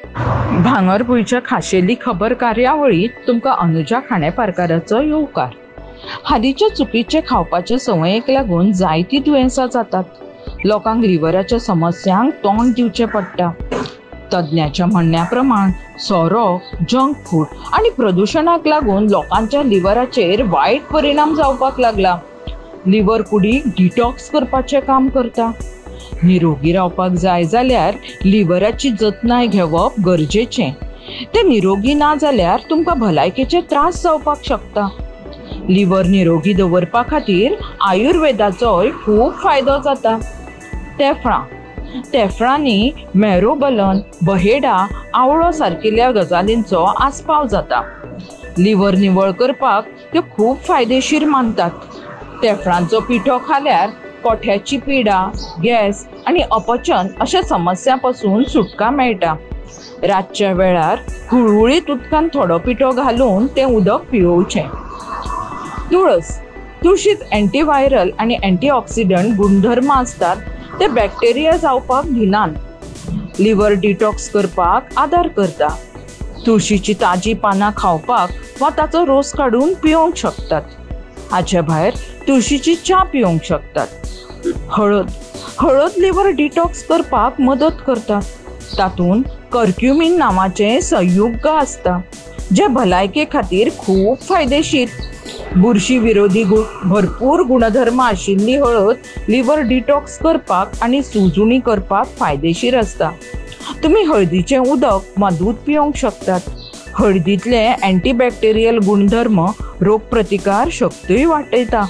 भांगरभूंयच्या खाशेली खबर कार्यावळींत तुमकां अनुजा खांडेपारकाराचो येवकार. हालींच्या चुकीचे खावपाचे संवयेक लागून जायतीं दुयेंसां जातात. लोकांक लिवराच्या समस्यांक तोंड दिवचें पडटा. तज्ञाच्या म्हणण्या प्रमाण सोरो, जंक फूड आनी प्रदुशणाक लागून लोकांच्या लिवराचेर वायट परिणाम जावपाक लागला. लिवर कुडीक डिटॉक्स करपाचें काम करता. निरोगी रावपाक जाय जाल्यार लिवराची जतनाय घेवप गरजेचें. तें निरोगी ना जाल्यार तुमकां भलायकेचे त्रास जावपाक शकता. लिवर निरोगी दवरपा खातीर आयुर्वेदाचोय खूब फायदो जाता. तेफळां. तेफळांनी मेरोबलन, बहेडा, आवळो सारकिल्ल्या गजालींचो आस्पाव जाता. लिवर निवळ करपाक त्यो खूब फायदेशीर मानतात. तेफळांचो पिठो खाल्यार कोठ्याची पिडा, गॅस आनी अपचन अशा समस्यां पसून सुटका मेळटा. रातच्या वेळार हुळहुळीत उदकांत थोडो पिठो घालून तें उदक पियोवचें. तुळस. तुळशींत अँटीव्हायरल आनी अँटीऑक्सिडंट गुणधर्म आसतात, ते बॅक्टेरिया जावपाक दिनात. लिवर डिटॉक्स करपाक आदार करता. तुळशीची ताजी पानां खावपाक वा ताचो रोस काडून पिवंक शकतात. हाचे भायर तुळशीची च्या पिवंक शकतात. हळद. हळद लिवर डिटॉक्स करपाक मदत करता. तातूंत कर्क्युमीन नांवाचें संयुग आसता, जें भलायके खातीर खूब फायदेशीर. बुरशी विरोधी भरपूर गुणधर्म आशिल्ली हळद लिवर डिटॉक्स करपाक आनी सुजूणी करपाक फायदेशीर आसता. तुमी हळदीचें उदक वा दूद पिवंक शकतात. हळदींतले अँटीबॅक्टेरियल गुणधर्म रोगप्रतिकार शक्तूय वाडयता.